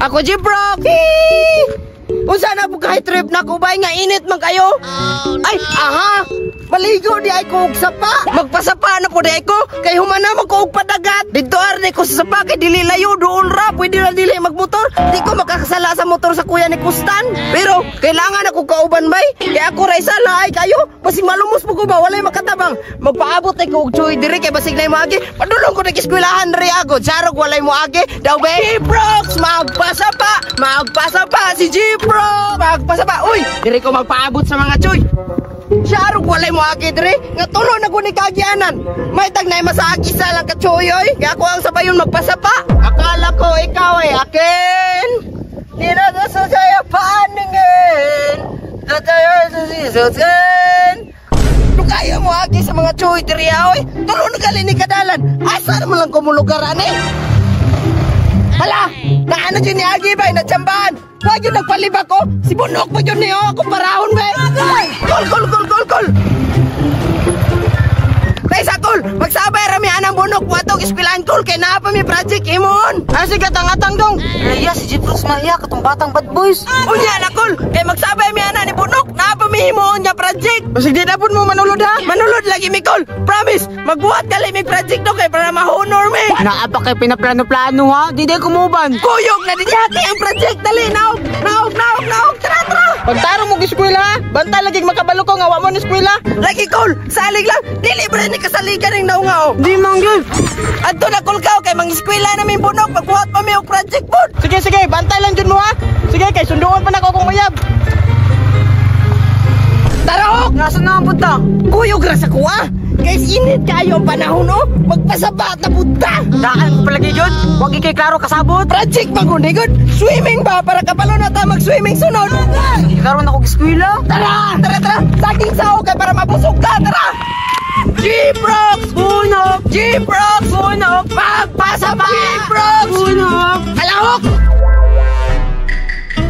Ako G-Prox! Unsa na po kahit trip na ko bay nga init man kayo? Ay, aha! Maligo di ay ko og sapa. Magpasapa na po di ay ko kay humana man ko og padagat. Didto arni ko sa sapa kay dili layo doon ra pwede ra dili magmotor. Di ko makakasala sa motor sa kuya ni Kustan. Pero kailangan ako kauban bay. Kay ako ra isa laay kayo. Basig malumos po ko ba walay makatabang. Magpaabot ay ko og chuy diri kay basig nay moagi. Padulong ko nag-eskwelahan ri ako. Charog walay moagi. Daw bay. G-Prox magpasapa, magpasapa si G-Prox. Magpasapa. Uy, diri ko magpaabot sa mga chuy. Siyarog walay mo agi dire nga tulo na ko ni kagianan. May tag nay masaagi sa lang kachuyoy. Kaya ako ang sabayon magpasapa. Akala ko ikaw ay akin. Di na sa saya paningin. Tatayo sa sisusin. Lugaya mo agi sa mga chuy diri oy. Tulo na gali ni kadalan. Asa na mo lang kumulugar ani? Hala, naano dyan ni Agi bay, natsambahan. Huwag yun nagpalibak ko. Si Bunok mo yun niyo, ako parahon bay. Kol, kol, kol, kol, kol. Kaysa kol, magsabay rami anang Bunok watog eskwelahan kol kay naa pa mi project imon. Ano sige tang-atang dong? Raya si G-Prox mahiya katong batang bad boys. Unya na kol, kay magsabay mi ana ni Bunok naa pa mi himuon nga project. Basig di dapon mo manulod ha. Manulod lagi mi kol. Promise, magbuhat gali mi project do kay para ma-honor mi. Naa pa kay pinaplano-plano ha. Di day kumuban. Kuyog na di hati ang project dali naog, naog, naog, naog, tara, tara. Pagtarong mo eskwela ha. Banta lagi makabalo ko nga wa mo ni eskwela. Lagi kol, salig lang. Dili ba ni kasaligan ning naunga oh. Di man gyud. Adto na kol kao kay mangiskwela na mi Bunok magbuhat pa mi og project board. Sige sige, bantay lang jud mo ha. Sige kay sunduon pa nako akong uyab. Tara ok. Nasa na ang punta? Kuyog ra sa kuha. Kay init kayo ang panahon oh. Magpasaba ta punta. Daan ko palagi jud. Wag ikay klaro kasabot. Project man gud. Swimming ba para kabalo na ta mag-swimming sunod. Sige karon ako eskwela. Tara, tara, tara. Saging sao kay para mabusog ka. Tara. G-Prox! Bunok! G-Prox! Bunok! Magpasaba! G-Prox! Bunok! Kalahok!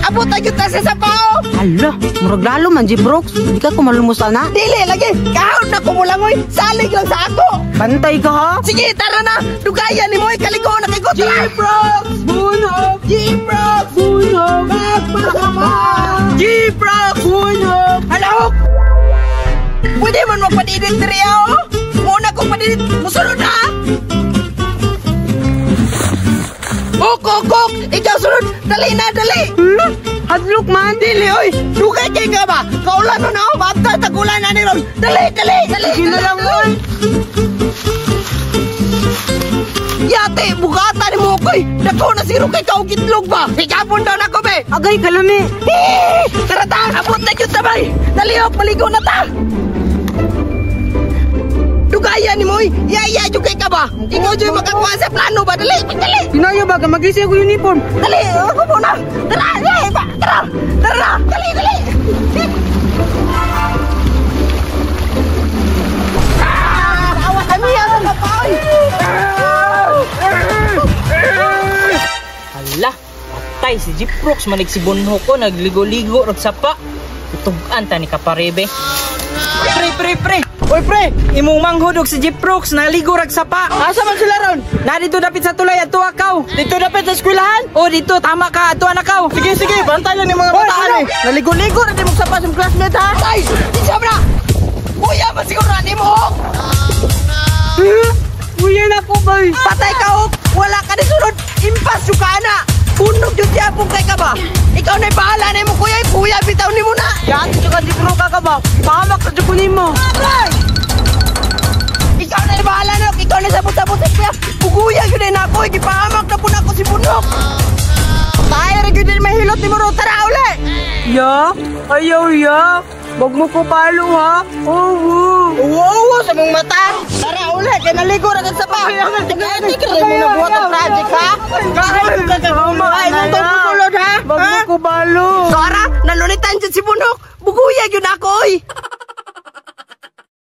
Abot na gyud ta sa sapao! Hala, murag lalo man G-Prox. Di ka kumalumos ana. Dili lagi! Kahon na kumulangoy! Salig lang sa ako! Bantay ka ha. Sige, tara na! Dugayan ni mo, kaliko na kay ko! G-Prox! Bunok! G-Prox! Bunok! Magpasaba! G-Prox! Bunok! Halahok! Pwede man magpadidit diri oh! Muna kong padidit! Musunod na! Ok, ok, ok! Ikaw sunod! Dali na, dali! Hadlok man. Dili, oy! Dugay kay ka ba? Kaulan na oh! Bantay, tagulan na ni Ron! Dali, dali, dali! Sige na lang, oy! Yate, bugata ni mo koy! Dako na siro kay kaog itlog ba? Higapon daw na ko, be! Agay kalami. Eh! Tara ta! Abot na yun tabay! Dali, ok! Maligo na ta! Dugayan ni Moy! Yaya, jugay ka ba? Ikaw dyan makakuha sa plano ba? Dali! Dali! Pinayo ba ka maglisi ako uniform? Dali! Ako muna! Tara! Dali! Tara! Tara! Dali! Dali! Ah! Kami ang kapaoy! Hala, patay si G-Prox manig si Bunho ko nagligo-ligo rag sapa. Tutugan ta ni kaparebe. Pre, pre, pre. Oy pre, imong manghod og si G-Prox naligo rag sapa. Asa man sila ron? Na dito dapit sa tulay adto akaw. Dito dapit sa eskwelahan? O dito tama ka adto anakaw. Sige sige, bantay lang ni mga bataan eh. Naligo-ligo ra di mo sapa sa classmate ha. Ay! Di na! Kuya, masiguro ni mo! Kuya na ko bay. Patay ka ok! Wala ka ni sunod! Impas yung ka na! Punog yung tiyapong kay ka ba? Ikaw na'y bahala na mo kuya! Kuya, bitaw ni mo na! Yan, tsaka di pro ka ba? Pahamak sa dyan kunin mo. Aray! Ikaw na'y bahala na! Ikaw na sabot-sabot sa kuya! Puguya yun na ako! Ipahamak na po na ako si Bunok! Tayo rin yun din may hilot ni Moro! Tara uli! Ya? Ayaw ya? Wag mo ko palo ha? Oo. Oo, sa mong mata! Tara uli! Kaya naligo na sa pa! Hindi ka rin mo nabuhat ang project ha? Ay, mong tungkulod ha? Wag mo ko palo. Sora, nalunitan dyan si Bunok! Buguya yun ako oy!